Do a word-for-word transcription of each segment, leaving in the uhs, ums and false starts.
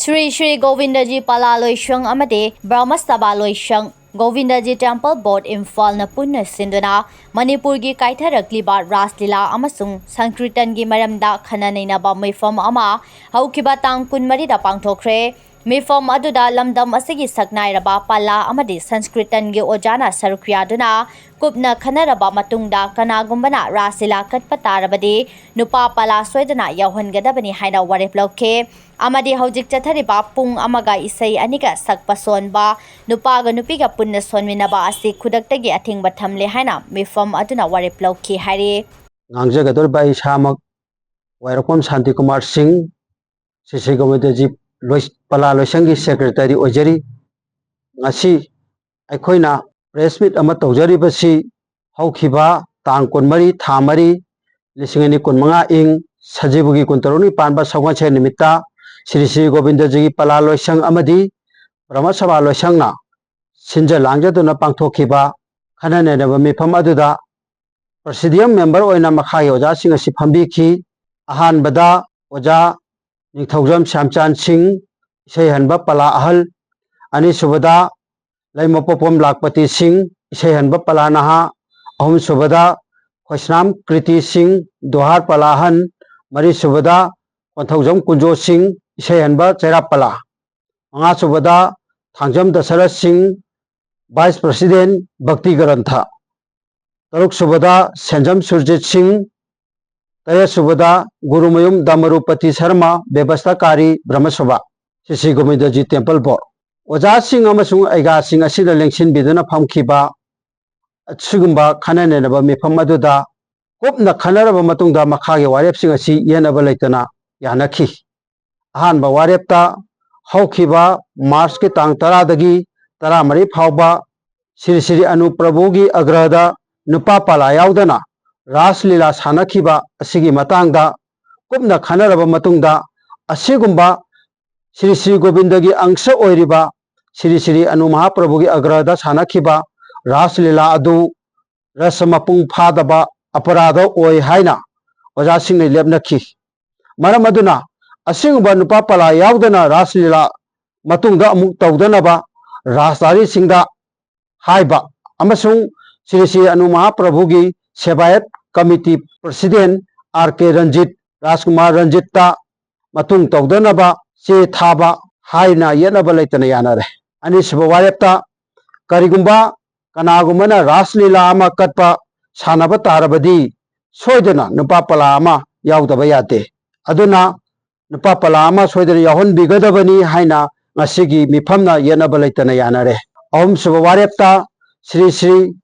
ꯁ꯭ꯔꯤ ꯁ꯭ꯔꯤ ꯒꯣꯕꯤꯟꯗꯖꯤ ꯄꯂꯥ ꯂꯣꯏꯁꯪ ꯑꯃꯗꯤ ꯕ꯭ꯔꯍ꯭ꯃ ꯁꯚꯥ ꯂꯣꯏꯁꯪ, ꯒꯣꯕꯤꯟꯗꯖꯤ ꯇꯦꯝꯄꯜ ꯕꯣꯔꯗ ꯏꯝꯐꯥꯜꯅ ꯄꯨꯟꯅ ꯁꯤꯟꯗꯨꯅ ꯃꯅꯤꯄꯨꯔꯒꯤ ꯀꯥꯏꯊꯔꯛꯂꯤꯕ ꯔꯥꯁ ꯂꯤꯂꯥ ꯑꯃꯁꯨꯡ ꯁꯪꯀ꯭ꯔꯤꯇꯟꯒꯤ ꯃꯔꯝꯗ ꯈꯟꯅ ꯅꯩꯅꯕ ꯃꯤꯐꯝ ꯑꯃ ꯍꯧꯈꯤꯕ ꯇꯥꯡ ꯀꯨꯟꯃꯔꯤꯗ ꯄꯥꯡꯊꯣꯛꯈ꯭ꯔꯦ꯫ ꯃꯤꯐꯝ ꯑꯗꯨꯗ ꯂꯝꯗꯝ ꯑꯁꯤꯒꯤ ꯁꯛꯅꯥꯏꯔꯕ ꯄꯂꯥ ꯑꯃꯗꯤ ꯁꯪꯁꯀ꯭ꯔꯤꯇꯟꯒꯤ ꯑꯣꯖꯥꯅ ꯁꯔꯨꯛ ꯌꯥꯗꯨꯅ ꯀꯨꯞꯅ ꯈꯟꯅꯔꯕ ꯃꯇꯨꯡꯗ ꯀꯅꯥꯒꯨꯝꯕꯅ ꯔꯥꯁ ꯂꯤꯂꯥ ꯀꯠꯄ ꯇꯥꯔꯕꯗꯤ ꯅꯨꯄꯥ ꯄꯂꯥ ꯁꯣꯏꯗꯅ ꯌꯥꯎꯍꯟꯒꯗꯕꯅꯤ ꯍꯥꯏꯅ ꯋꯥꯔꯦꯞ ꯂꯧꯈꯤ꯫ ꯑꯃꯗꯤ ꯍꯧꯖꯤꯛ ꯆꯠꯊꯔꯤꯕ ꯄꯨꯡ ꯑꯃꯒ ꯏꯁꯩ ꯑꯅꯤꯒ ꯁꯛꯄ ꯁꯣꯟꯕ, ꯅꯨꯄꯥꯒ ꯅꯨꯄꯤꯒ ꯄꯨꯟꯅ ꯁꯣꯟꯃꯤꯟꯅꯕ ꯑꯁꯤ ꯈꯨꯗꯛꯇꯒꯤ ꯑꯊꯤꯡꯕ ꯊꯝꯂꯦ ꯍꯥꯏꯅ ꯃꯤꯐꯝ ꯑꯗꯨꯅ ꯋꯥꯔꯦꯞ ꯂꯧꯈꯤ ꯍꯥꯏꯔꯤ꯫ ꯉꯥꯡꯖꯒꯗꯧꯔꯤꯕ ꯑꯩ ꯏꯁꯥꯃꯛ ꯋꯥꯏꯔꯣꯛꯄꯝ ꯁꯥꯟꯇꯤꯀꯨꯃꯥꯔ ꯁꯤꯡ, ꯁ꯭ꯔꯤ ꯁ꯭ꯔꯤ ꯒꯣꯕꯤꯟꯗꯖꯤ ꯂꯣꯏ-, ꯄꯂꯥ ꯂꯣꯏꯁꯪꯒꯤ ꯁꯦꯀ꯭ꯔꯦꯇꯔꯤ ꯑꯣꯏꯖꯔꯤ꯫ ꯉꯁꯤ ꯑꯩꯈꯣꯏꯅ ꯄ꯭ꯔꯦꯁ ꯃꯤꯠ ꯑꯃ ꯇꯧꯖꯔꯤꯕꯁꯤ ꯍꯧꯈꯤꯕ ꯇꯥꯡ ꯀꯨꯟꯃꯔꯤ, ꯊꯥ ꯃꯔꯤ, ꯂꯤꯁꯤꯡ ꯑꯅꯤ ꯀꯨꯟꯃꯉꯥ ꯏꯪ ꯁꯖꯤꯕꯨꯒꯤ ꯀꯨꯟꯇꯔꯨꯛꯅꯤ ꯄꯥꯟꯕ ꯁꯒꯣꯜꯁꯦꯟ ꯅꯨꯃꯤꯠꯇ ꯁ꯭ꯔꯤ ꯁ꯭ꯔꯤ ꯒꯣꯕꯤꯟꯗꯖꯤꯒꯤ ꯄꯂꯥ ꯂꯣꯏꯁꯪ ꯑꯃꯗꯤ ꯕ꯭ꯔꯍ꯭ꯃ ꯁꯚꯥ ꯂꯣꯏꯁꯪꯅ ꯁꯤꯟꯖ ꯂꯥꯡꯖꯗꯨꯅ ꯄꯥꯡꯊꯣꯛꯈꯤꯕ ꯈꯟꯅ ꯅꯩꯅꯕ ꯃꯤꯐꯝ ꯑꯗꯨꯗ ꯄ꯭ꯔꯁꯤꯗꯤꯌꯝ ꯃꯦꯝꯕꯔ ꯑꯣꯏꯅ ꯃꯈꯥꯒꯤ ꯑꯣꯖꯥꯁꯤꯡ ꯑꯁꯤ ꯐꯝꯕꯤꯈꯤ꯫ ꯑꯍꯥꯟꯕꯗ ꯑꯣꯖꯥ ꯅꯤꯡꯊꯧꯖꯝ ꯁ꯭ꯌꯥꯝꯆꯥꯟ ꯁꯤꯡ, ꯏꯁꯩ ꯍꯟꯕ ꯄꯂꯥ ꯑꯍꯜ, ꯑꯅꯤꯁꯨꯕꯗ ꯂꯩꯃꯄꯣꯛꯄꯝ ꯂꯥꯛꯄꯇꯤ ꯁꯤꯡ, ꯏꯁꯩ ꯍꯟꯕ ꯄꯂꯥ ꯅꯍꯥ, ꯑꯍꯨꯝꯁꯨꯕꯗ ꯈꯣꯏꯁꯅꯥꯝ ꯀ꯭ꯔꯤꯇꯤ ꯁꯤꯡ, ꯗꯣꯍꯥꯔ ꯄꯂꯥ ꯑꯍꯟ, ꯃꯔꯤꯁꯨꯕꯗ ꯀꯣꯟꯊꯧꯖꯝ ꯀꯨꯟꯖꯣ ꯁꯤꯡ, ꯏꯁꯩ ꯍꯟꯕ ꯆꯩꯔꯥꯞ ꯄꯂꯥ, ꯃꯉꯥꯁꯨꯕꯗ ꯊꯥꯡꯖꯝ ꯗꯁꯔꯊ ꯁꯤꯡ, ꯚꯥꯏꯁ ꯄ꯭ꯔꯁꯤꯗꯦꯟ ꯚꯛꯇꯤ ꯒ꯭ꯔꯟꯊ, ꯇꯔꯨꯛꯁꯨꯕꯗ ꯁꯦꯟꯖꯝ ꯁꯨꯔꯖꯤꯠ ꯁꯤꯡ, ꯇꯔꯦꯠꯁꯨꯕꯗ ꯒꯨꯔꯨꯃꯌꯨꯝ ꯗꯃꯔꯨꯄꯇꯤ ꯁꯔꯃ, ꯕꯦꯕꯁꯊꯥꯀꯥꯔꯤ ꯕ꯭ꯔꯍ꯭ꯃꯁꯣꯚꯥ, ꯁ꯭ꯔꯤ ꯁ꯭ꯔꯤ ꯒꯣꯕꯤꯟꯗꯖꯤ ꯇꯦꯝꯄꯜ ꯕꯣꯔꯗ꯫ ꯑꯣꯖꯥꯁꯤꯡ ꯑꯃꯁꯨꯡ ꯑꯩꯒꯥꯁꯤꯡ ꯑꯁꯤꯅ ꯂꯦꯡꯁꯤꯟꯕꯤꯗꯨꯅ ꯐꯝꯈꯤꯕ ꯑꯁꯤꯒꯨꯝꯕ ꯈꯟꯅ ꯅꯩꯅꯕ ꯃꯤꯐꯝ ꯑꯗꯨꯗ ꯀꯨꯞꯅ ꯈꯟꯅꯔꯕ ꯃꯇꯨꯡꯗ ꯃꯈꯥꯒꯤ ꯋꯥꯔꯦꯞꯁꯤꯡ ꯑꯁꯤ ꯌꯦꯠꯅꯕ ꯂꯩꯇꯅ ꯌꯥꯅꯈꯤ꯫ ꯑꯍꯥꯟꯕ ꯋꯥꯔꯦꯞꯇ ꯍꯧꯈꯤꯕ ꯃꯥꯔꯆꯀꯤ ꯇꯥꯡ ꯇꯔꯥꯗꯒꯤ ꯇꯔꯥꯃꯔꯤ ꯐꯥꯎꯕ ꯁ꯭ꯔꯤ ꯁ꯭ꯔꯤ ꯑꯅꯨ ꯄ꯭ꯔꯚꯨꯒꯤ ꯑꯒ꯭ꯔꯍꯗ ꯅꯨꯄꯥ ꯄꯂꯥ ꯌꯥꯎꯗꯅ ꯔꯥꯁ ꯂꯤꯂꯥ ꯁꯥꯟꯅꯈꯤꯕ ꯑꯁꯤꯒꯤ ꯃꯇꯥꯡꯗ ꯀꯨꯞꯅ ꯈꯟꯅꯔꯕ ꯃꯇꯨꯡꯗ ꯑꯁꯤꯒꯨꯝꯕ ꯁ꯭ꯔꯤ ꯁ꯭ꯔꯤ ꯒꯣꯕꯤꯟꯗꯒꯤ ꯑꯪꯁ ꯑꯣꯏꯔꯤꯕ ꯁ꯭ꯔꯤ ꯁ꯭ꯔꯤ ꯑꯅꯨ ꯃꯍꯥꯄ꯭ꯔꯚꯨꯒꯤ ꯑꯒ꯭ꯔꯍꯗ ꯁꯥꯟꯅꯈꯤꯕ ꯔꯥꯁ ꯂꯤꯂꯥ ꯑꯗꯨ ꯔꯁ ꯃꯄꯨꯡ ꯐꯥꯗꯕ ꯑꯄꯔꯥꯙ ꯑꯣꯏ ꯍꯥꯏꯅ ꯑꯣꯖꯥꯁꯤꯡꯅ ꯂꯦꯞꯅꯈꯤ꯫ ꯃꯔꯝ ꯑꯗꯨꯅ ꯑꯁꯤꯒꯨꯝꯕ ꯅꯨꯄꯥ ꯄꯂꯥ ꯌꯥꯎꯗꯅ ꯔꯥꯁ ꯂꯤꯂꯥ ꯃꯇꯨꯡꯗ ꯑꯃꯨꯛ ꯇꯧꯗꯅꯕ ꯔꯥꯖꯗꯥꯔꯤꯁꯤꯡꯗ ꯍꯥꯏꯕ ꯑꯃꯁꯨꯡ ꯁ꯭ꯔꯤ ꯁ꯭ꯔꯤ ꯑꯅꯨ ꯃꯍꯥꯄ꯭ꯔꯚꯨꯒꯤ ꯁꯦꯕꯥꯌꯠ committee president R K Ranjit, Rajkumar ꯔꯟꯖꯤꯠꯇ ꯃꯇꯨꯡ ꯇꯧꯗꯅꯕ ꯆꯦ ꯊꯥꯕ ꯍꯥꯏꯅ ꯌꯦꯠꯅꯕ ꯂꯩꯇꯅ ꯌꯥꯅꯔꯦ꯫ ꯑꯅꯤꯁꯨꯕ ꯋꯥꯔꯦꯞꯇ, ꯀꯔꯤꯒꯨꯝꯕ ꯀꯅꯥꯒꯨꯝꯕꯅ ꯔꯥꯁ ꯂꯤꯂꯥ ꯑꯃ ꯀꯠꯄ ꯁꯥꯟꯅꯕ ꯇꯥꯔꯕꯗꯤ ꯁꯣꯏꯗꯅ ꯅꯨꯄꯥ ꯄꯂꯥ ꯑꯃ ꯌꯥꯎꯗꯕ ꯌꯥꯗꯦ꯫ ꯑꯗꯨꯅ ꯅꯨꯄꯥ ꯄꯂꯥ ꯑꯃ ꯁꯣꯏꯗꯅ ꯌꯥꯎꯍꯟꯕꯤꯒꯗꯕꯅꯤ ꯍꯥꯏꯅ ꯉꯁꯤꯒꯤ ꯃꯤꯐꯝꯅ ꯌꯦꯠꯅꯕ ꯂꯩꯇꯅ ꯌꯥꯅꯔꯦ꯫ ꯑꯍꯨꯝꯁꯨꯕ ꯋꯥꯔꯦꯞꯇ ꯁ꯭ꯔꯤ ꯁ꯭ꯔꯤ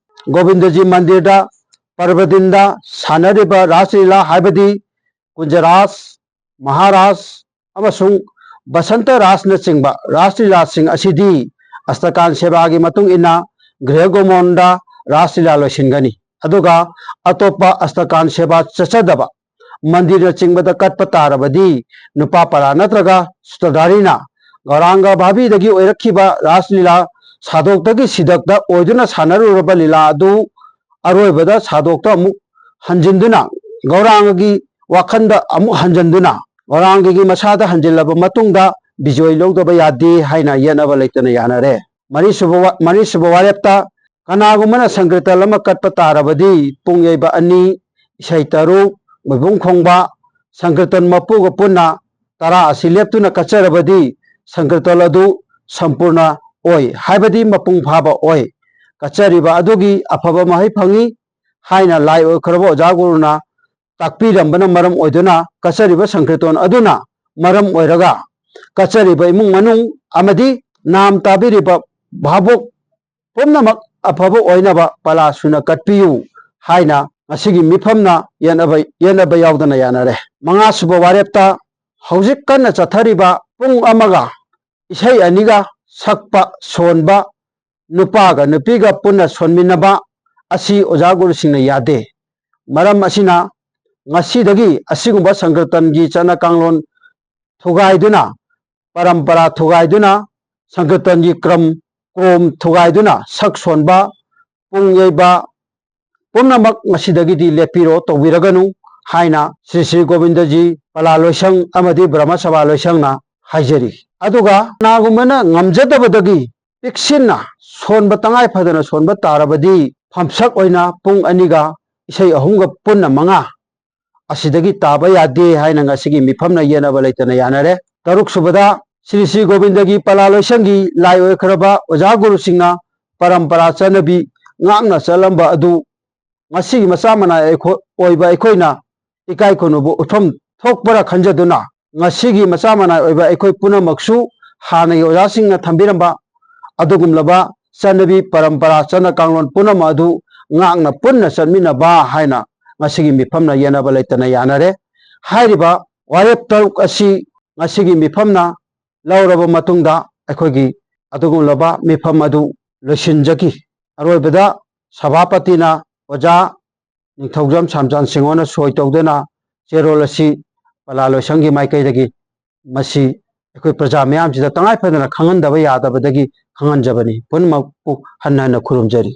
ꯒꯣꯕꯤꯟꯗꯖꯤ ꯃꯟꯗꯤꯔꯗ ꯄꯔꯕꯗꯤꯟꯗ ꯁꯥꯟꯅꯔꯤꯕ ꯔꯥꯁ ꯂꯤꯂꯥ ꯍꯥꯏꯕꯗꯤ ꯀꯨꯟꯖꯔꯥꯁ, ꯃꯍꯥꯔꯥꯁ ꯑꯃꯁꯨꯡ ꯕꯁꯟꯇ ꯔꯥꯁꯅꯆꯤꯡꯕ ꯔꯥꯁ ꯂꯤꯂꯥꯁꯤꯡ ꯑꯁꯤꯗꯤ ꯑꯁꯇꯀꯥꯟ ꯁꯦꯕꯥꯒꯤ ꯃꯇꯨꯡ ꯏꯟꯅ ꯒ꯭ꯔꯍꯒꯣꯃꯣꯟꯗ ꯔꯥꯁ ꯂꯤꯂꯥ ꯂꯣꯏꯁꯤꯟꯒꯅꯤ꯫ ꯑꯗꯨꯒ ꯑꯇꯣꯞꯄ ꯑꯁꯇꯀꯥꯟ ꯁꯦꯕꯥ ꯆꯠꯆꯗꯕ ꯃꯟꯗꯤꯔꯅꯆꯤꯡꯕꯗ ꯀꯠꯄ ꯇꯥꯔꯕꯗꯤ ꯅꯨꯄꯥ ꯄꯂꯥ ꯅꯠꯇ꯭ꯔꯒ ꯁꯨꯇꯗꯥꯔꯤꯅ ꯒꯧꯔꯥꯡꯒ ꯚꯥꯕꯤꯗꯒꯤ ꯑꯣꯏꯔꯛꯈꯤꯕ ꯔꯥꯁ ꯂꯤꯂꯥ ꯁꯥꯗꯣꯛꯇꯒꯤ ꯁꯤꯗꯛꯇ ꯑꯣꯏꯗꯨꯅ ꯁꯥꯟꯅꯔꯨꯔꯕ ꯂꯤꯂꯥ ꯑꯗꯨ ꯑꯔꯣꯏꯕꯗ ꯁꯥꯗꯣꯛꯇ ꯑꯃꯨꯛ ꯍꯟꯖꯤꯟꯗꯨꯅ ꯒꯧꯔꯥꯡꯒꯒꯤ ꯋꯥꯈꯟꯗ ꯑꯃꯨꯛ ꯍꯟꯖꯤꯟꯗꯨꯅ ꯒꯧꯔꯥꯡꯒꯒꯤ ꯃꯁꯥꯗ ꯍꯟꯖꯤꯜꯂꯕ ꯃꯇꯨꯡꯗ ꯕꯤꯖꯣꯏ ꯂꯧꯗꯕ ꯌꯥꯗꯦ ꯍꯥꯏꯅ ꯌꯦꯠꯅꯕ ꯂꯩꯇꯅ ꯌꯥꯅꯔꯦ꯫ ꯃꯔꯤꯁꯨꯕ ꯋꯥ-, ꯃꯔꯤꯁꯨꯕ ꯋꯥꯔꯦꯞꯇ ꯀꯅꯥꯒꯨꯝꯕꯅ ꯁꯪꯀ꯭ꯔꯤꯇꯟ ꯑꯃ ꯀꯠꯄ ꯇꯥꯔꯕꯗꯤ ꯄꯨꯡ ꯌꯩꯕ ꯑꯅꯤ, ꯏꯁꯩ ꯇꯔꯨꯛ, ꯃꯣꯏꯕꯨꯡ ꯈꯣꯡꯕ, ꯁꯪꯀ꯭ꯔꯤꯇꯟ ꯃꯄꯨꯒ ꯄꯨꯟꯅ ꯇꯔꯥ ꯑꯁꯤ ꯂꯦꯞꯇꯨꯅ ꯀꯠꯆꯔꯕꯗꯤ ꯁꯪꯀ꯭ꯔꯤꯇꯟ ꯑꯗꯨ ꯁꯝꯄꯨꯔꯅ ꯑꯣꯏ, ꯍꯥꯏꯕꯗꯤ ꯃꯄꯨꯡ ꯐꯥꯕ ꯑꯣꯏ꯫ ꯀꯠꯆꯔꯤꯕ ꯑꯗꯨꯒꯤ ꯑꯐꯕ ꯃꯍꯩ ꯐꯪꯏ ꯍꯥꯏꯅ ꯂꯥꯏ ꯑꯣꯏꯈ꯭ꯔꯕ ꯑꯣꯖꯥ ꯒꯨꯔꯨꯅ ꯇꯥꯛꯄꯤꯔꯝꯕꯅ ꯃꯔꯝ ꯑꯣꯏꯗꯨꯅ ꯀꯠꯆꯔꯤꯕ ꯁꯪꯀ꯭ꯔꯤꯇꯣꯟ ꯑꯗꯨꯅ ꯃꯔꯝ ꯑꯣꯏꯔꯒ ꯀꯠꯆꯔꯤꯕ ꯏꯃꯨꯡ ꯃꯅꯨꯡ ꯑꯃꯗꯤ ꯅꯥꯝ ꯇꯥꯕꯤꯔꯤꯕ ꯚꯥꯕꯣꯛ ꯄꯨꯝꯅꯃꯛ ꯑꯐꯕ ꯑꯣꯏꯅꯕ ꯄꯂꯥ ꯁꯨꯅ ꯀꯠꯄꯤꯌꯨ ꯍꯥꯏꯅ ꯉꯁꯤꯒꯤ ꯃꯤꯐꯝꯅ ꯌꯦꯠꯅꯕ, ꯌꯦꯠꯅꯕ ꯌꯥꯎꯗꯅ ꯌꯥꯅꯔꯦ꯫ ꯃꯉꯥꯁꯨꯕ ꯋꯥꯔꯦꯞꯇ ꯍꯧꯖꯤꯛ ꯀꯟꯅ ꯆꯠꯊꯔꯤꯕ ꯄꯨꯡ ꯑꯃꯒ ꯏꯁꯩ ꯑꯅꯤꯒ ꯁꯛꯄ ꯁꯣꯟꯕ, ꯅꯨꯄꯥꯒ ꯅꯨꯄꯤꯒ ꯄꯨꯟꯅ ꯁꯣꯟꯃꯤꯟꯅꯕ ꯑꯁꯤ ꯑꯣꯖꯥ ꯒꯨꯔꯨꯁꯤꯡꯅ ꯌꯥꯗꯦ꯫ ꯃꯔꯝ ꯑꯁꯤꯅ ꯉꯁꯤꯗꯒꯤ ꯑꯁꯤꯒꯨꯝꯕ ꯁꯪꯀ꯭ꯔꯤꯇꯟꯒꯤ ꯆꯠꯅ ꯀꯥꯡꯂꯣꯟ ꯊꯨꯒꯥꯏꯗꯨꯅ, ꯄꯔꯝꯄꯔꯥ ꯊꯨꯒꯥꯏꯗꯨꯅ, ꯁꯪꯀ꯭ꯔꯤꯇꯟꯒꯤ ꯀ꯭ꯔꯝ ꯀ꯭ꯔꯣꯝ ꯊꯨꯒꯥꯏꯗꯨꯅ ꯁꯛ ꯁꯣꯟꯕ, ꯄꯨꯡ ꯌꯩꯕ ꯄꯨꯝꯅꯃꯛ ꯉꯁꯤꯗꯒꯤꯗꯤ ꯂꯦꯞꯄꯤꯔꯣ, ꯇꯧꯕꯤꯔꯒꯅꯨ꯫ ꯍꯥꯏꯅ ꯁ꯭ꯔꯤ ꯁ꯭ꯔꯤ ꯒꯣꯕꯤꯟꯗꯖꯤ ꯄꯂꯥ ꯂꯣꯏꯁꯪ ꯑꯃꯗꯤ ꯕ꯭ꯔꯍ꯭ꯃ ꯁꯚꯥ ꯂꯣꯏꯁꯪꯅ ꯍꯥꯏꯖꯔꯤ꯫ ꯑꯗꯨꯒ ꯀꯅꯥꯒꯨꯝꯕꯅ ꯉꯝꯖꯗꯕꯗꯒꯤ ꯄꯤꯛꯁꯤꯟꯅ ꯁꯣꯟꯕ, ꯇꯉꯥꯏ ꯐꯗꯅ ꯁꯣꯟꯕ ꯇꯥꯔꯕꯗꯤ, ꯐꯝꯁꯛ ꯑꯣꯏꯅ ꯄꯨꯡ ꯑꯅꯤꯒ ꯏꯁꯩ ꯑꯍꯨꯝꯒ ꯄꯨꯟꯅ ꯃꯉꯥ ꯑꯁꯤꯗꯒꯤ ꯇꯥꯕ ꯌꯥꯗꯦ ꯍꯥꯏꯅ ꯉꯁꯤꯒꯤ ꯃꯤꯐꯝꯅ ꯌꯦꯠꯅꯕ ꯂꯩꯇꯅ ꯌꯥꯅꯔꯦ꯫ ꯇꯔꯨꯛ ꯁꯨꯕꯗ, ꯁ꯭ꯔꯤ ꯁ꯭ꯔꯤ ꯒꯣꯕꯤꯟꯗꯒꯤ ꯄꯂꯥ ꯂꯣꯏꯁꯪꯒꯤ ꯂꯥꯏ ꯑꯣꯏꯈ꯭ꯔꯕ ꯑꯣꯖꯥ ꯒꯨꯔꯨꯁꯤꯡꯅ ꯄꯔꯝꯄꯔꯥ ꯆꯠꯅꯕꯤ ꯉꯥꯛꯅ ꯆꯠꯂꯝꯕ ꯑꯗꯨ ꯉꯁꯤꯒꯤ ꯃꯆꯥ ꯃꯅꯥꯏ ꯑꯩꯈꯣ-, ꯑꯣꯏꯕ ꯑꯩꯈꯣꯏꯅ ꯏꯀꯥꯏ ꯈꯨꯝꯅꯕ ꯎꯠꯐꯝ ꯊꯣꯛꯄꯔ ꯈꯟꯖꯗꯨꯅ, ꯉꯁꯤꯒꯤ ꯃꯆꯥ ꯃꯅꯥꯏ ꯑꯣꯏꯕ ꯑꯩꯈꯣꯏ ꯄꯨꯝꯅꯃꯛꯁꯨ ꯍꯥꯟꯅꯒꯤ ꯑꯣꯖꯥꯁꯤꯡꯅ ꯊꯝꯕꯤꯔꯝꯕ ꯑꯗꯨꯒꯨꯝꯂꯕ ꯆꯠꯅꯕꯤ, ꯄꯔꯝꯄꯔꯥ, ꯆꯠꯅ ꯀꯥꯡꯂꯣꯟ ꯄꯨꯝꯅꯃꯛ ꯑꯗꯨ ꯉꯥꯛꯅ ꯄꯨꯟꯅ ꯆꯠꯃꯤꯟꯅꯕ ꯍꯥꯏꯅ ꯉꯁꯤꯒꯤ ꯃꯤꯐꯝꯅ ꯌꯦꯠꯅꯕ ꯂꯩꯇꯅ ꯌꯥꯅꯔꯦ꯫ ꯍꯥꯏꯔꯤꯕ ꯋꯥꯔꯦꯞ ꯇꯔꯨꯛ ꯑꯁꯤ ꯉꯁꯤꯒꯤ ꯃꯤꯐꯝꯅ ꯂꯧꯔꯕ ꯃꯇꯨꯡꯗ ꯑꯩꯈꯣꯏꯒꯤ ꯑꯗꯨꯒꯨꯝꯂꯕ ꯃꯤꯐꯝ ꯑꯗꯨ ꯂꯣꯏꯁꯤꯟꯖꯈꯤ꯫ ꯑꯔꯣꯏꯕꯗ ꯁꯚꯥꯄꯇꯤꯅ ꯑꯣꯖꯥ ꯅꯤꯡꯊꯧꯖꯝ ꯁꯥꯝꯆꯥꯟ ꯁꯤꯡꯍꯣꯅ ꯁꯣꯏ ꯇꯧꯗꯨꯅ ꯆꯦꯔꯣꯜ ꯑꯁꯤ ꯄꯂꯥ ꯂꯣꯏꯁꯪꯒꯤ ꯃꯥꯏꯀꯩꯗꯒꯤ ꯃꯁꯤ ꯑꯩꯈꯣꯏ ꯄ꯭ꯔꯖꯥ ꯃꯤꯌꯥꯝꯁꯤꯗ ꯇꯉꯥꯏ ꯐꯗꯅ ꯈꯪꯍꯟꯗꯕ ꯌꯥꯗꯕꯗꯒꯤ ꯈꯪꯍꯟꯖꯕꯅꯤ꯫ ꯄꯨꯝꯅꯃꯛꯄꯨ ꯍꯟꯅ ꯍꯟꯅ ꯈꯨꯔꯨꯝꯖꯔꯤ꯫